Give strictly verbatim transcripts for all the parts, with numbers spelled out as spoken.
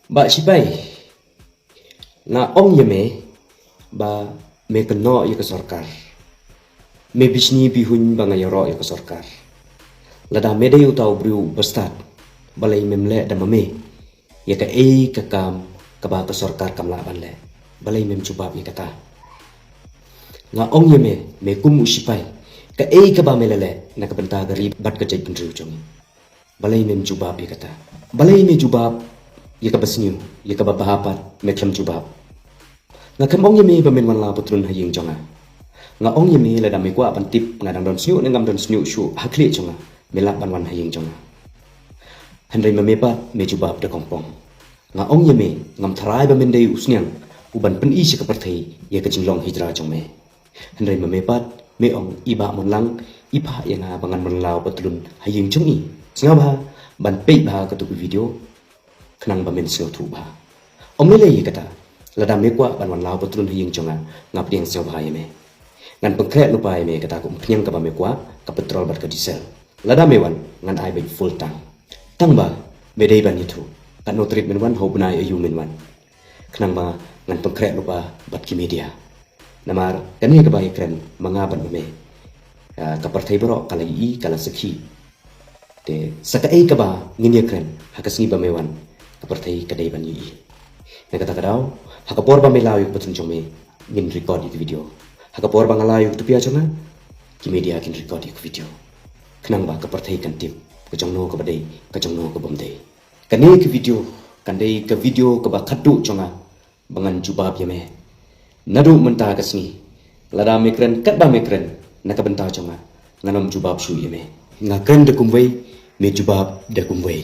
Bah Shipai, nga ong ïa me ba me kynnoh ïa ka sorkar. Me bishni bihuiñ ba nga ïaroh ïa ka sorkar. Lada me dei uta u briew u bastad, balei mem leh da ma me ïa kaei ka kam kaba ka sorkar kam lah ban leh? Balei mem jubab ïa kata? Nga ong ïa me, me kum u shipai, kaei kaba me la leh na ka bynta ka ri bad ka jaitbynriew jong ngi? Balei mem jubab ïa kata? Balei me jubab ïa kaba sniew, ïa kaba bha pat me khlem jubab? Nga khlem ong ïa me ba men wan law patrun ha ïing jong nga. Nga ong ïa me lada me kwah ban tip nga dang don sniew ne ngam don sniew shuh ha khlieh jong nga, me lah ban wan ha ïing jong nga. Hynrei ma me pat me jubab da kongpong. Nga ong ïa me, ngam tharai ba men dei u sniang u ban pyni sha ka pyrthei ïa ka jinglong hijra jong me. Hynrei ma me pat me ong i Bah Monlang, i phah ïa nga ba ngan wan law patrun ha ïing jong i. Sngewbha ban peit bha katu ka video khnang ba men sngewthuh bha. Ym lei lei ïa kata, lada me kwah ban wan law patrun ha ïing jong nga, nga pdiang sngewbha ïa me. Ngan pynkhreh lypa ïa me kata ka umphniang kaba me kwah, ka petrol bad ka diesel. Lada me wan, ngan ai beit full tank. Tang ba me dei ban ïathuh katno tarik men wan, ha u bnai aïu men wan, khnang ba ngan pynkhreh lypa bad ki media. Namar kane kaba ïakren ma nga bad ma me, ah, ka pyrthei baroh ka la ïohi, ka la sakhi. Te sa kaei kaba ngin ïakren ha ka sngi ba me wan, ka pyrthei ka dei ban ïohi. Na kata ka daw, ha ka por ba me law ïa ka patrun jong me, ngin record ïa ka video. Ha ka por ba nga law ïa ka tupia jong nga, ki media kin record ïa ka video, khnang ba ka pyrthei kan tip ka jongno kaba dei, ka jongno ka bym dei. Kane ka video kan dei ka video kaba khatduh jong nga ba ngan jubab ïa me. Naduh mynta ka sngi, lada me kren katba me kren na ka bynta jong nga, ngan ym jubab shuh ïa me. Nga kren da kumwei, me jubab da kumwei.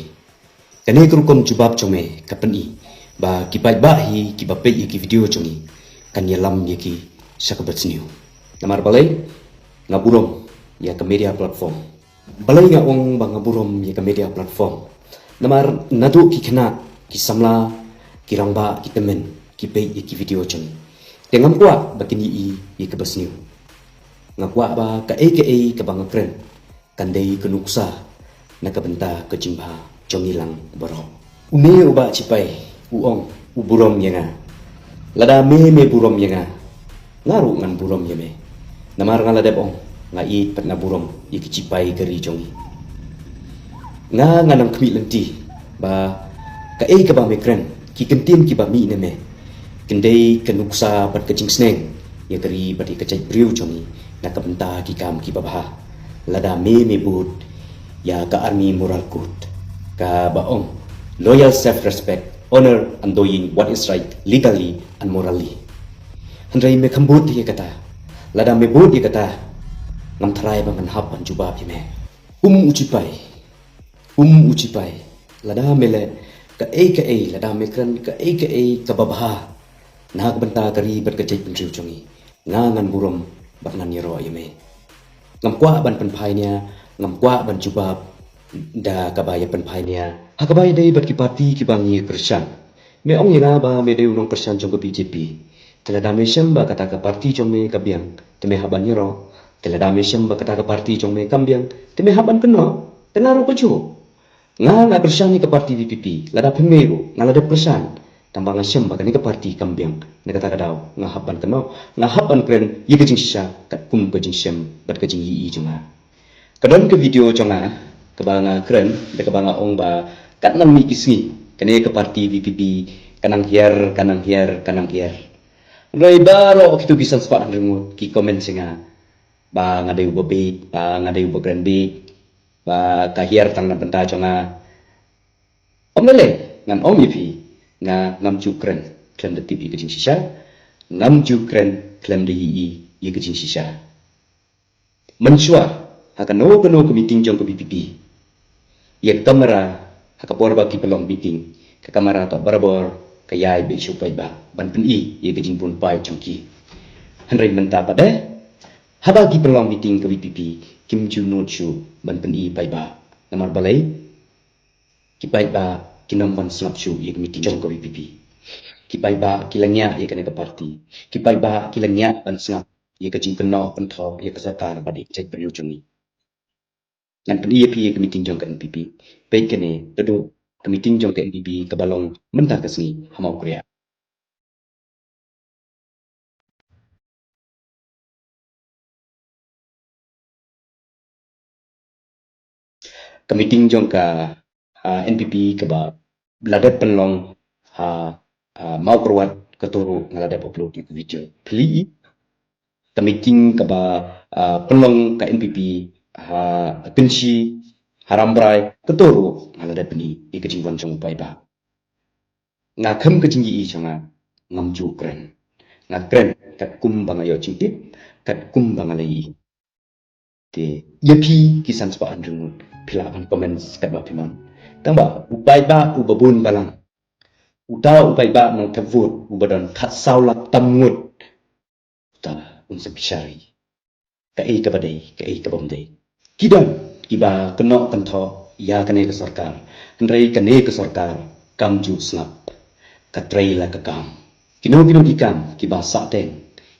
Kane ka rukom jubab jong me ka pyni ba ki paidbah hi kiba peit ïa ki video jong ngi, kan ïalam ïa ki sha kaba sniew. Namar balei? Nga burom ïa ka media platform. Balei nga ong ba nga burom ïa ka media platform? Namar naduh ki khynnah, ki samla, ki rangbah, ki tymmen ki peit ïa ki video jong ngi. Te ngam kwah ba kin ïohi ïa kaba sniew. Nga kwah ba kaei kaei kaba nga kren kan dei ka nuksa na ka bynta ka jingbha jong ngi lang baroh. Une u Bah Shipai u ong u burom ïa nga. Lada me me burom ïa nga, nga ruh ngan burom ïa me. Namar nga la dep ong, nga ïeit bad nga burom ïa ki shipai ka ri jong ngi. Nga ngan ym khmih lynti ba kaei kaba me kren, ki kyntien kiba mih na me, kin dei ka nuksa bad ka jingsneng ïa ka ri bad ïa ka jaitbynriew jong ngi na ka bynta ki kam kiba bha. Lada me me bud ïa ka Army Moral Code kaba ong, loyal, self respect, honor and doing what is right legally and morally. Hynrei me kham bud ïa kata. Lada me bud ïa kata, ngam tharai ba ngan hap ban jubab ïa me. Um u shipai, um u shipai, lada me leh kaei kaei, lada me kren kaei kaei kaba bha na ka bynta ka ri bad ka jaitbynriew jong ngi, nga ngan burom bad ngan ïaroh ïa me. Ngam kwah ban pynphai nia, ngam kwah ban jubab da kaba ïa pynphai nia ha kaba ïadei bad ki parti kiba ngi kyrshan. Me ong ïa nga ba me dei u nongkyrshan jong ka B J P. Te lada me shem ba kata ka parti jong me ka biang, te me hap ban ïaroh. Te lada me shem ba kata ka parti jong me kam biang, te me hap ban kynnoh. Te nga ruh kajuh. Nga nga kyrshan ïa ka parti V P P, lada phi mih ruh nga la dep kyrshan. Tang ba nga shem ba kane ka parti kam biang, na kata ka daw nga hap ban kynnoh, nga hap ban kren ïa ka jingshisha katkum ka jingshem bad ka jingïohi jong nga. Ka don ka video jong nga kaba nga kren da kaba nga ong ba katba ngan mih ki sngi, kane ka parti V P P ka nang hiar, ka nang hiar, ka nang hiar. Hynrei baroh kito ki san spah hynriew ngut ki comment sha nga ba nga dei uba bieit, ba nga dei uba kren bieit, ba ka hiar tang na bynta jong nga. Ym lei lei, ngan ong ïa phi, nga ngam ju kren khlem da tip ïa ka jingshisha, ngam ju kren khlem da ïohi ïa ka jingshisha. Mynshuwa ha kano kano ka meeting jong ka V P P, ïa ka kamera, ha ka por ba ki pynlong meeting, ka kamera toh barabor ka ïai beh shuh paidbah ban pyni ïa ka jingbun paid jong ki. Hynrei mynta pat de, haba ki pynlong meeting ka V P P, kim ju nud shuh ban pyni paidbah. Namar balei? Ki paidbah kim wan sngap shuh ïa ka meeting jong ka V P P. Ki paidbah ki la ngiah ïa kane ka parti. Ki paidbah ki la ngiah ban sngap ïa ka jingkynnoh kynthoh ïa ka sorkar bad ïa ka jaitbynriew jong ngi. Ngan pyni ïa phi ïa ka meeting jong ka N P P. Peit kane, naduh ka meeting jong ka N P P kaba long mynta ka sngi ha Mawkyrwat. Ka meeting jong ka, ah, N P P kaba la dep pynlong ha, ah, Mawkyrwat, kato ruh nga la dep upload ïa ka video. Phi lah i ka meeting kaba, ah, pynlong ka N P P ha Kynshi, ha Rambrai, kato ruh nga la dep pyni ïa ka jingwan jong u paidbah. Nga khlem ka jingïohi jong nga, ngam ju kren. Nga kren katkum ba nga ïoh jingtip, katkum ba nga la ïohi. Te ïa phi ki san spah hynriew ngut, phi lah ban comment katba phi mon. Tangba u paidbah uba bun balang, uta u paidbah nongthep vote uba don khatsaw lak tam ngut, uta un sa bishar ïa kaei kaba dei, kaei kaba ym dei. Ki don kiba kynnoh kynthoh ïa kane ka sorkar, hynrei kane ka sorkar kam ju sngap. Ka trei la ka kam. Kino kino ki kam kiba sahteng,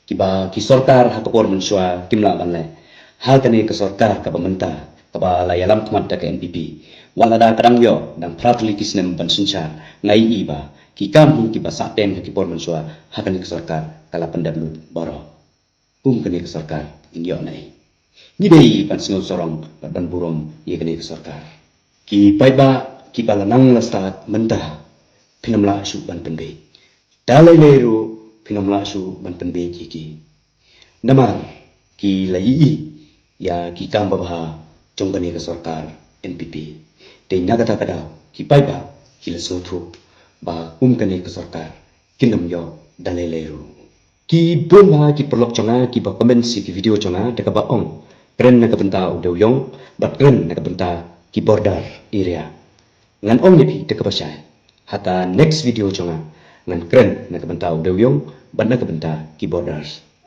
kiba ki sorkar ha ka por mynshuwa kim lah ban leh, ha kane ka sorkar kaba mynta, kaba la ïalam khmat da ka N P P, wat lada ka dang ïoh, dang phra tylli ki snem ban synshar, nga ïohi ba ki kam hi kiba sahteng ha ki por mynshuwa, ha kane ka sorkar ka la pyndep lut baroh. Kum kane ka sorkar ngin ïoh naei? Ngi dei ban sngewsarong bad ban burom ïa kane ka sorkar. Ki paidbah kiba la nang la stad mynta, phin ym lah shuh ban pynbeit. Da lei lei ruh phin ym lah shuh ban pynbeit ïa ki. Namar ki la ïohi ïa ki kam babha jong kane ka sorkar N P P. Te na kata ka daw ki paidbah ki la sngewthuh ba kum kane ka sorkar kin ym ïoh da lei lei ruh. Ki bun bha ki paralok jong nga kiba comment ïa ki video jong nga da kaba ong, kren na ka bynta u dewïong bad kren na ka bynta ki border area. Ngan ong ïa phi da kaba shai, ha ka next video jong nga ngan kren na ka bynta u dewïong bad na ka bynta ki borders.